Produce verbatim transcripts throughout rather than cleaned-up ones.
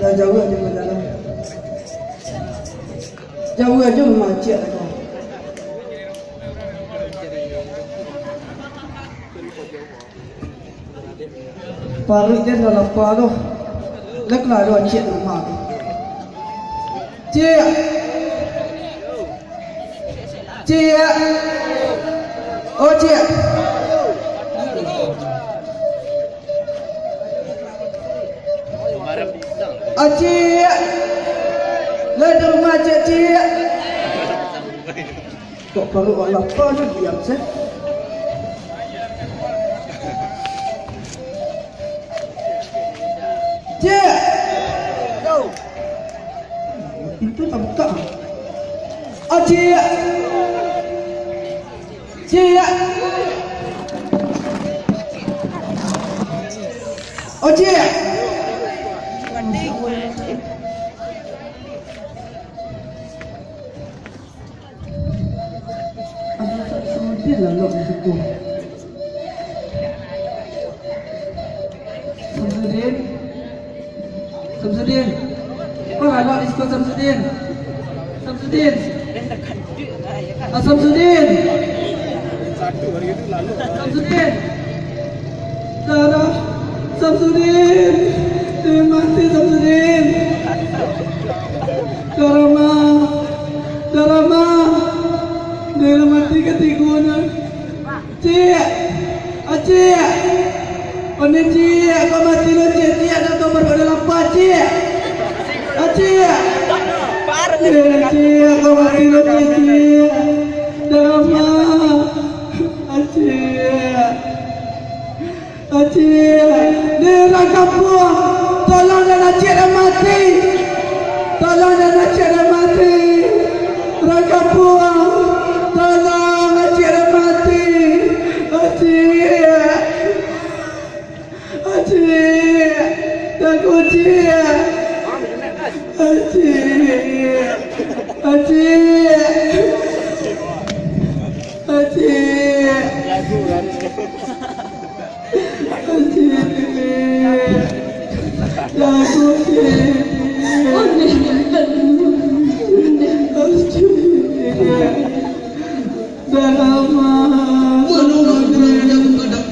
Lah jauah di dalam. Jauah aja macet tu. Paruik den lah lapa tu. Lek lah ado acik rumah tu. Cik. Cik. Oh, cik. Acik. Lah di rumah, cik, cik. Kok paruik awak lapa je diam se? Cik! Pintu tabuka. Oh, cik! Cik! Oh, cik! Aduh, Samsudin lalok di situ. Samsudin. Samsudin. Kau lalok di situ, Samsudin. Samsudin. Ah, Samsudin. Samsudin. Darah Samsudin, den mati Samsudin. Darah ma, darah ma, den mati katigonyo. Cik, acik, pandai cik, kau mati lo cik, cik, ado kau baru ado lapa cik. Acik, cik, cik, kau mati lo cik, cik. Darah ma, acik. Acik, di urang kampuang, tolong den acik den mati. Tolong den acik den mati. Urang kampuang, tolong acik den mati. Acik. Acik. Takut, Cik. Acik. Acik. Acik. Mano urang jago gadang?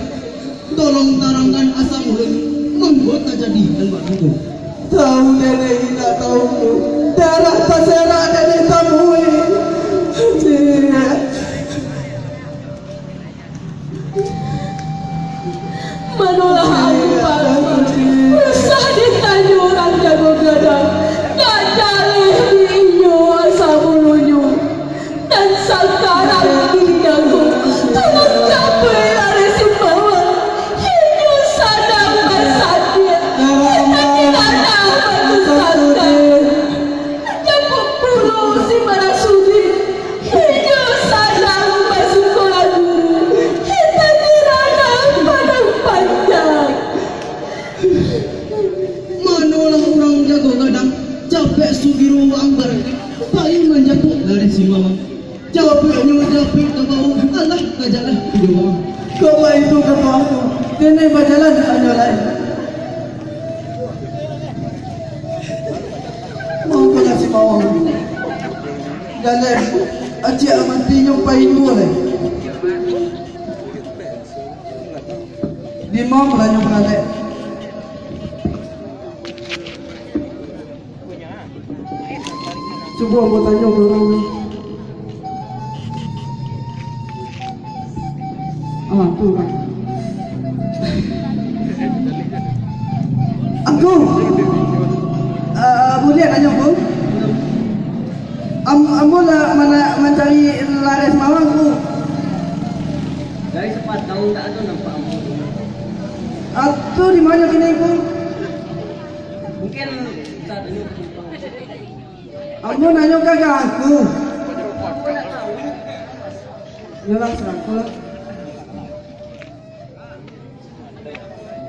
Tolong tarangkan asa ulun, mangko tajadi nan bak itu. Tahu nenek indak tahu, darah taserak nenek tamui. Acik. Manolah ayu paruik, usah ditanyo urang jago gadang, ndak jaleh diinyo asa mulonyo. Nan sakarang dijago, tulun capek lari simbawang, inyo sadang basakik, inyo diranah batu sangkai. Dapek pulo si Marasudi, inyo sadang basikolah guru, inyo diranah Padang Panjang. Manolah urang jago gadang, capek sugiro waang barangkek, pai manjapuik lari simbawang. Capeknyo capek ka bawah, alah ka jalan di bawah. Kok baitu kato aku, kini bajalan hanyo lai. Mangko lah simbawang. Jaleh, acik amantinyo pai juo lai. Dima balanyo baralek. Cubo ambo tanyo ka urang tu. Ah, tu urang. Angku. Ah, buliah tanyo, Angku? Am-, ambo lah mana mancari lari simbawang, Angku. Dari sapatang tak ado nampak ambo. Ah, tu di mano kini, Angku? Mungkin saat ini Ambo nanyo ka angku. Yolah, sangko lah.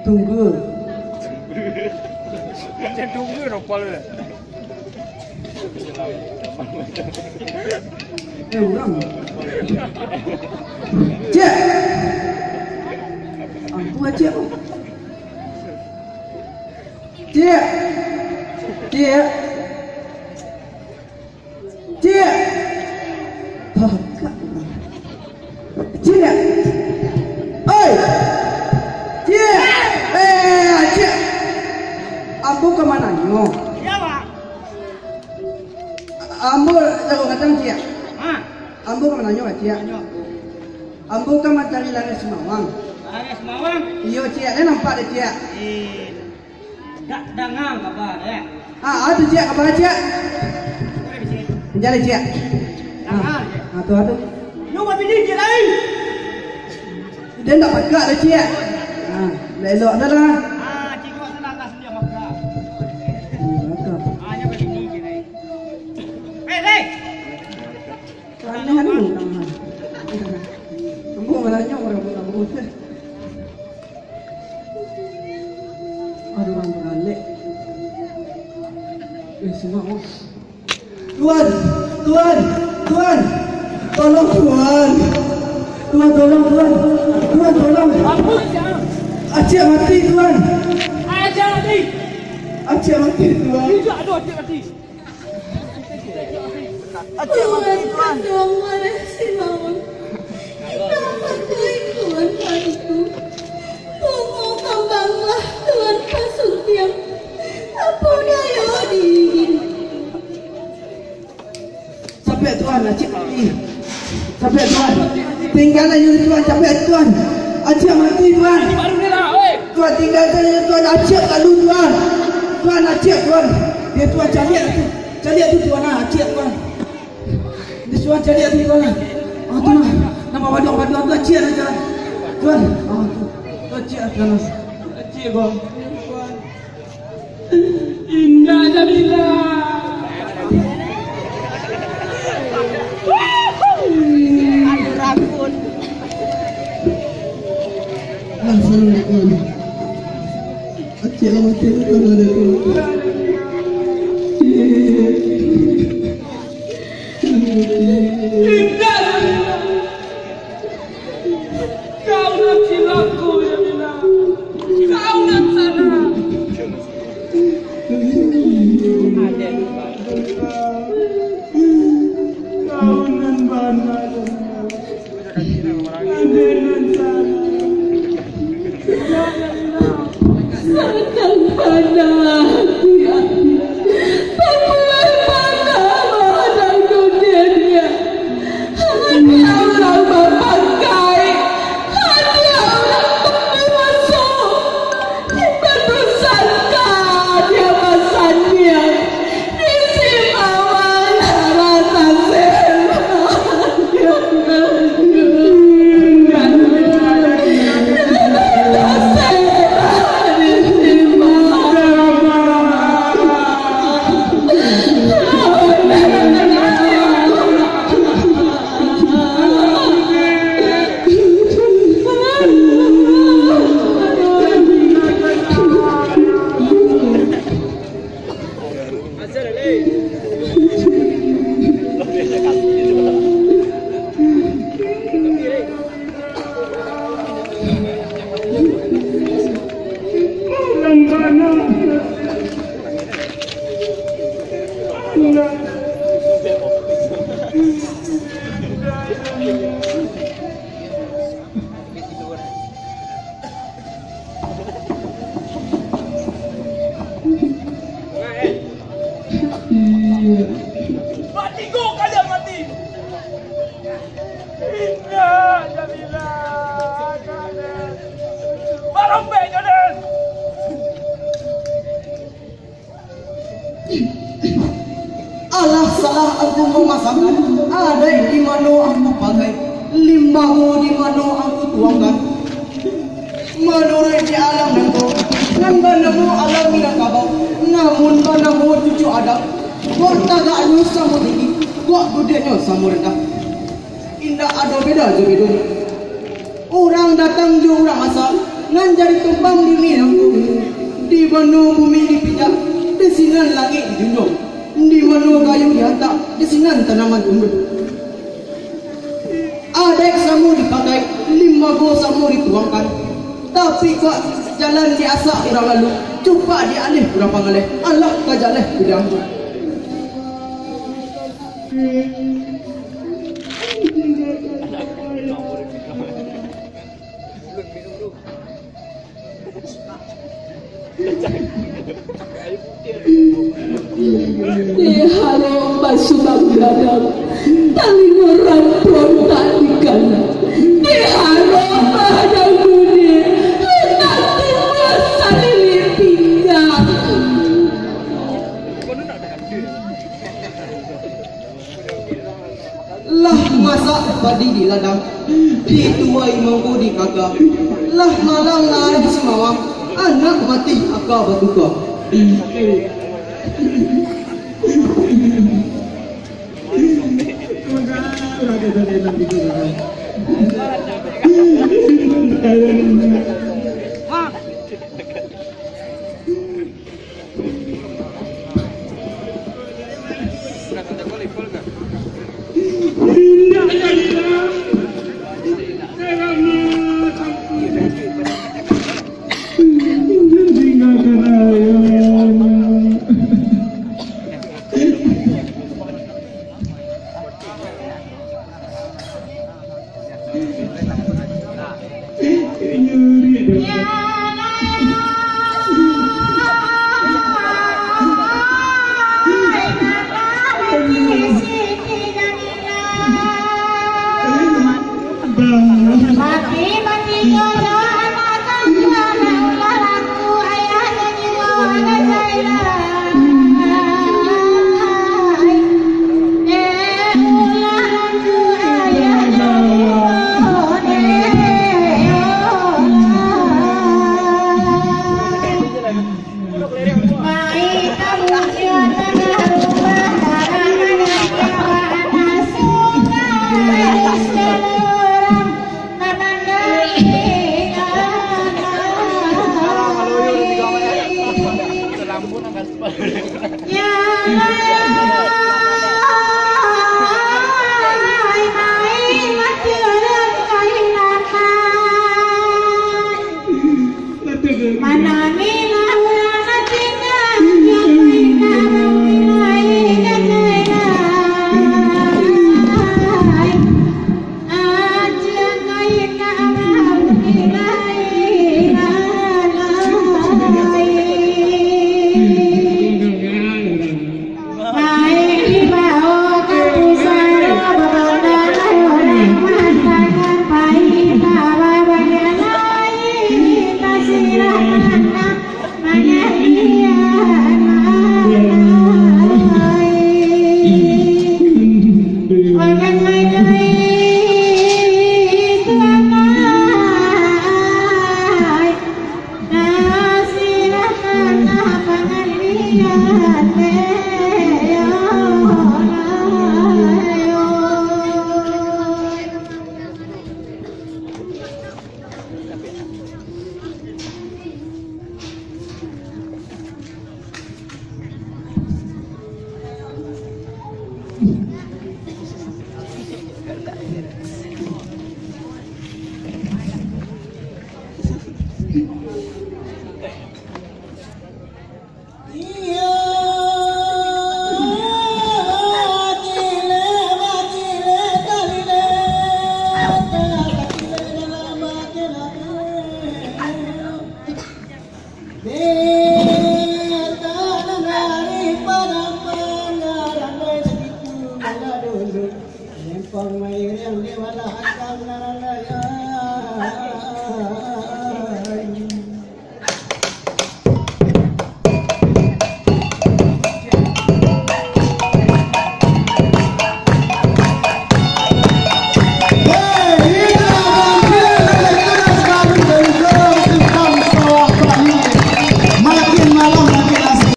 Tunggu. Macam tunggu, nopal tu. Eh, urang. Cik. Angku, Cik. Cik. Cik. Cik. Pakak. Cik. Oi. Cik. Eh, Cik. Ambo ka mananyo. Iyo, Pak. Ambo jago kacang, Cik. Ha? Ambo ka mananyo, Cik. Tanyo. Ambo ka mancari Lareh Sumawang. Lareh Sumawang? Iyo, Cik. Lai nampak dek Cik? Eh, Dak danga kaba, eh. Ah, ah, tu, Cik, kaba, Cik. Mencari, Cik. Danga, ah, Cik. Ah, tu, ah, tu. Nyo babini, Cik, lain. Dia ndak pakak dah, Cik. Ah, elok-elok dah lah. Ah, Cik, kau senang lah, senang pakak. Hmm, pakak. Ah, nyo babini, Cik, lain. Eh, Lek! Aneh anu, ambo mananyo urang tu. Aduh, urang baralek. Eh, sungguah, oh. Tuan, Tuan, Tuan. Tolong, Tuan. Tuan, tolong, Tuan. Tuan, tolong. Acik mati, Tuan. Acik mati. Acik mati, Tuan. Tidak ada acik mati. Acik mati, Tuan. Tuan, Tuan, Tuan, Tuan. Indak patuik Tuan bantu. Bungo kambanglah Tuan pasuntiang. Apo dayo di. Capek, Tuan, acik mati. Capek, Tuan. Tinggalan dulu, Tuan, capek, Tuan. Acik mati, Tuan. Tuan, tinggalan dulu, Tuan, acik lalu, Tuan. Tuan, acik, Tuan. Yo, Tuan, caliak tu. Caliak tu, Tuan, ah, acik, Tuan. Di suan caliak tu, Tuan, ah. Ah, tu nah. Nama baduang-baduang tu, acik lah, Tuan. Tuan, ah, tu. Tu acik lah, Tuan, ah. Acik, Bang. Indak, Jamila. Assalamualaikum. Acik lah mati, Tuan, ada tu. Indak, Jamila. Kau nan cilako, Jamila. Kau nan salah. Kau nan bana, Jamila. Ade nan salah. Sanang bana hati ambo. Babuek bana mahadang dunia. Hanya urang bapakai, hanya urang bakuaso. Dipadusangka dia basaniang. Mati go kalian mati. Indak, Jamila. Barambek jo den. Alah, salah aku mamasankan, adaik di mano aku pakai, limbago di mano aku tuangkan. Manuruik di alam nangko, nan banamo alam Minangkabau, namun banamo cucu Adam, Kok tagaknyo samo tinggi, kok duduaknyo samo randah. Indak ado beda jo bedonyo. Urang datang jo urang asa, nan jadi tumpang di dunia. Di mano bumi dipijak, di sinan langik dijunjuang. Di mano kayu diantak, di sinan tanaman tumbuah. Adaik samo dipakai, limbago samo dituangkan. Tapi kok jalan diasak urang lalu, cupak dialih urang pangaleh, alah ka jaleh bidang. Dek haro basuba gadang, talingo rampuang tak dikana. Dek haro bahadang dunia, handak tumbuah salilih pinggang. Lah masak padi di ladang, dituai mangko di kaga. Lah malang naik sumawang, anak mati aka batuka.